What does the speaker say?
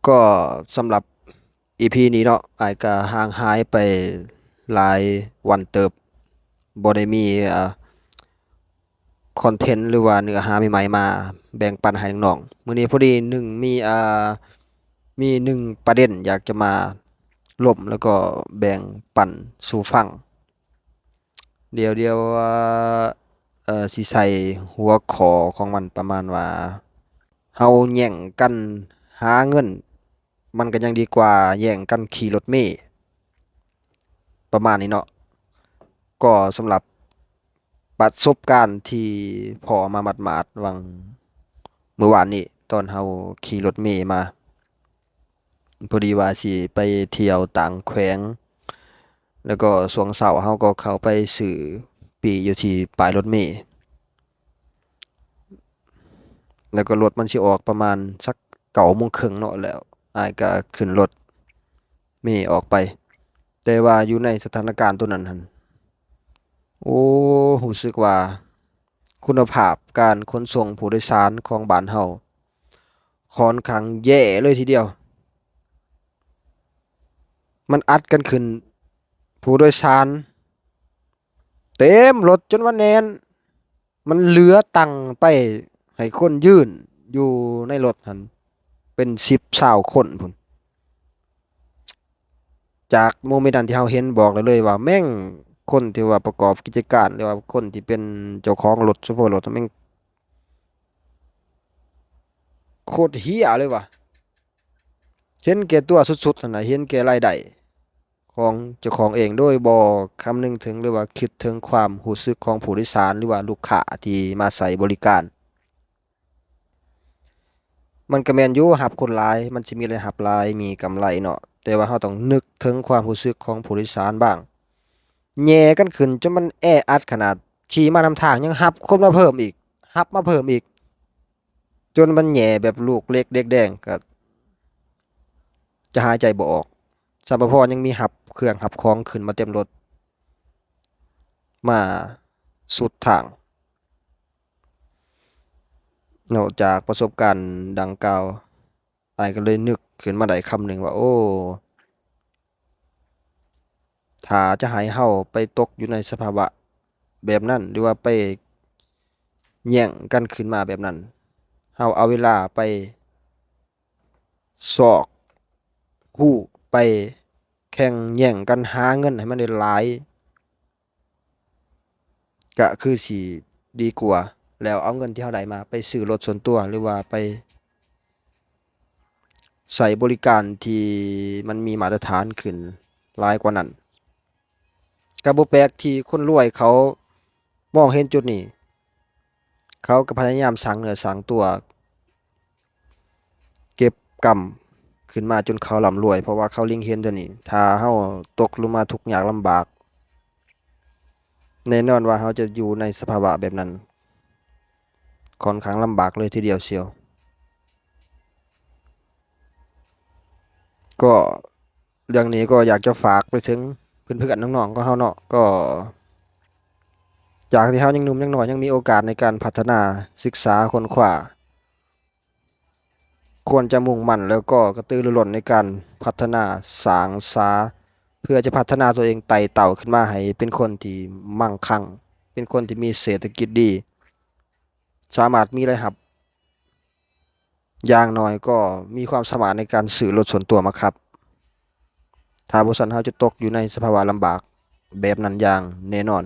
ກໍສຳລັບອີພີນີ້ເນາະ ອ້າຍກໍຫ່າງຫາຍໄປຫຼາຍວັນເຕີບ ບໍ່ໄດ້ມີ ອ່າ ຄອນເທັນ ຫຼືວ່າເນື້ອຫາໃໝ່ໆ ມາແບ່ງປັນໃຫ້ນ້ອງໆ. ມື້ນີ້ພໍດີໜຶ່ງມີ ອ່າ ມີໜຶ່ງປະເດັນຢາກຈະມາລົມ ແລ້ວກໍແບ່ງປັນສູ່ຟັງ. ດຽວ ດຽວ ເອີ ຊິໃສ່ຫົວຂໍ້ຂອງມັນປະມານວ່າ ເຮົາແຍ່ງກັນຫາເງິນ ມັນກໍຍັງດີກວ່າແຍ່ງກັນຂີ່ລົດເມ ປະມານນີ້ເນາະ. ກໍສຳລັບປະສົບການທີ່ພໍ້ມາໝາດໆ ຫວ່າງມື້ວານນີ້ ຕອນເຮົາຂີ່ລົດເມມາ ພໍດີວ່າຊິໄປທ່ຽວຕ່າງແຂວງ ແລ້ວກໍຊ່ວງເຊົ້າເຮົາກໍເຂົ້າໄປຊື້ປີ້ຢູ່ທີ່ປ້າຍລົດເມ ແລ້ວກໍລົດມັນຊິອອກປະມານສັກເກົ້າໂມງເຄິ່ງເນາະ ແລ້ວອ້າຍກໍຂຶ້ນລົດເມອອກໄປ. ແຕ່ວ່າຢູ່ໃນສະຖານະການໂຕນັ້ນຫັ້ນ ໂອ້ ຮູ້ສຶກວ່າຄຸນນະພາບການຂົນສົ່ງຜູ້ໂດຍສານຂອງບ້ານເຮົາ ຂ້ອນຂ້າງແຍ່ເລີຍທີດຽວ. ມັນອັດກັນຂຶ້ນ ຜູ້ໂດຍສານເຕັມລົດຈົນວ່າແໜ້ນ, ມັນເຫຼືອຕັ່ງໄປໃຫ້ຄົນຢືນຢູ່ໃນລົດຫັ້ນເປັນສິບຊາວຄົນພຸ້ນ. ຈາກໂມເມັນນັ້ນທີ່ເຮົາເຫັນ ບອກໄດ້ເລີຍວ່າແມ່ງຄົນທີ່ວ່າປະກອບກິດຈະການ ຫຼືວ່າຄົນທີ່ເປັນເຈົ້າຂອງລົດ ໂຊເຟີລົດແມ່ງໂຄດເຫ້ຍເລີຍວ່າ ເຫັນແກ່ຕົວສຸດໆຫັ້ນນະ ເຫັນແກ່ລາຍໄດ້ຂອງເຈົ້າຂອງເອງ ໂດຍບໍ່ຄຳນຶງເຖິງ ຫຼືວ່າຄິດເຖິງຄວາມຮູ້ສຶກຂອງຜູ້ໂດຍສານ ຫຼືວ່າລູກຄ້າທີ່ມາໃຊ້ບໍລິການ. ມັນກໍແມ່ນຢູ່ ຮັບຄົນຫຼາຍ ມັນຊິມີລາຍຮັບຫຼາຍ ມີກຳໄລເນາະ, ແຕ່ວ່າເຮົາຕ້ອງນຶກເຖິງຄວາມຮູ້ສຶກຂອງຜູ້ໂດຍສານບ້າງ. ແຍ່ກັນຂຶ້ນຈົນມັນແອອັດຂະໜາດ, ຂີ່ມານຳທາງຍັງຮັບຄົນມາເພີ່ມອີກ, ຮັບມາເພີ່ມອີກ, ຈົນມັນແຍ່ແບບລູກເຫຼັກເດັກແດງ ກໍຈະຫາຍໃຈບໍ່ອອກ. ສຳປະພໍຍັງມີຮັບເຄື່ອງຮັບຂອງຂຶ້ນມາເຕັມລົດ ມາສຸດທາງ. ນອກຈາກປະສົບການດັ່ງກ່າວ, ອ້າຍກໍເລີຍນຶກຂຶ້ນມາໄດ້ຄຳໜຶ່ງວ່າ, ໂອ້, ຖ້າຈະໃຫ້ເຮົາໄປຕົກຢູ່ໃນສະພາວະແບບນັ້ນ ຫຼືວ່າໄປແຍ່ງກັນຂຶ້ນມາແບບນັ້ນ, ເຮົາເອົາເວລາໄປຊອກຮູ້, ໄປແຂ່ງແຍ່ງກັນຫາເງິນໃຫ້ມັນໄດ້ຫຼາຍ ກະຄືຊິດີກວ່າ, ແລ້ວເອົາເງິນທີ່ເຮົາໄດ້ມາໄປຊື້ລົດສ່ວນຕົວ ຫຼືວ່າໄປໃຊ້ບໍລິການທີ່ມັນມີມາດຕະຖານຂຶ້ນຫຼາຍກວ່ານັ້ນ. ກະບໍ່ແປກທີ່ຄົນລວຍເຂົາມອງເຫັນຈຸດນີ້, ເຂົາກໍພະຍາຍາມສ້າງເນື້ອສ້າງຕົວ ເກັບກຳຂຶ້ນມາຈົນເຂົາລ່ຳລວຍ, ເພາະວ່າເຂົາເລັງເຫັນຕົວນີ້, ຖ້າເຮົາຕົກລົງມາທຸກຍາກລຳບາກ, ແນ່ນອນວ່າເຮົາຈະຢູ່ໃນສະພາວະແບບນັ້ນ ຂ້ອນຂ້າງລຳບາກເລີຍທີດຽວຊຽວ. ກໍເລື່ອງນີ້ກໍຢາກຈະຝາກໄປເຖິງເພື່ອນໆ ນ້ອງໆ ຂອງເຮົາເນາະ, ກໍຈາກທີ່ເຮົາຍັງໜຸ່ມຍັງນ້ອຍ ຍັງມີໂອກາດໃນການພັດທະນາ, ສຶກສາ, ຄົ້ນຄວ້າ, ຄວນຈະມຸ່ງໝັ້ນ ແລ້ວກໍກະຕືລືລົ້ນໃນການພັດທະນາສ້າງສາ ເພື່ອຈະພັດທະນາຕົວເອງໄຕ່ເຕົ້າຂຶ້ນມາໃຫ້ເປັນຄົນທີ່ມັ່ງຄັ່ງ, ເປັນຄົນທີ່ມີເສດຖະກິດດີ, ສາມາດມີລາຍຮັບ, ຢ່າງໜ້ອຍກໍມີຄວາມສາມາດໃນການຊື້ລົດສ່ວນຕົວມາຂັບ. ຖ້າບໍ່ຊັ້ນ ເຮົາຈະຕົກຢູ່ໃນສະພາວະລຳບາກແບບນັ້ນຢ່າງແນ່ນອນ.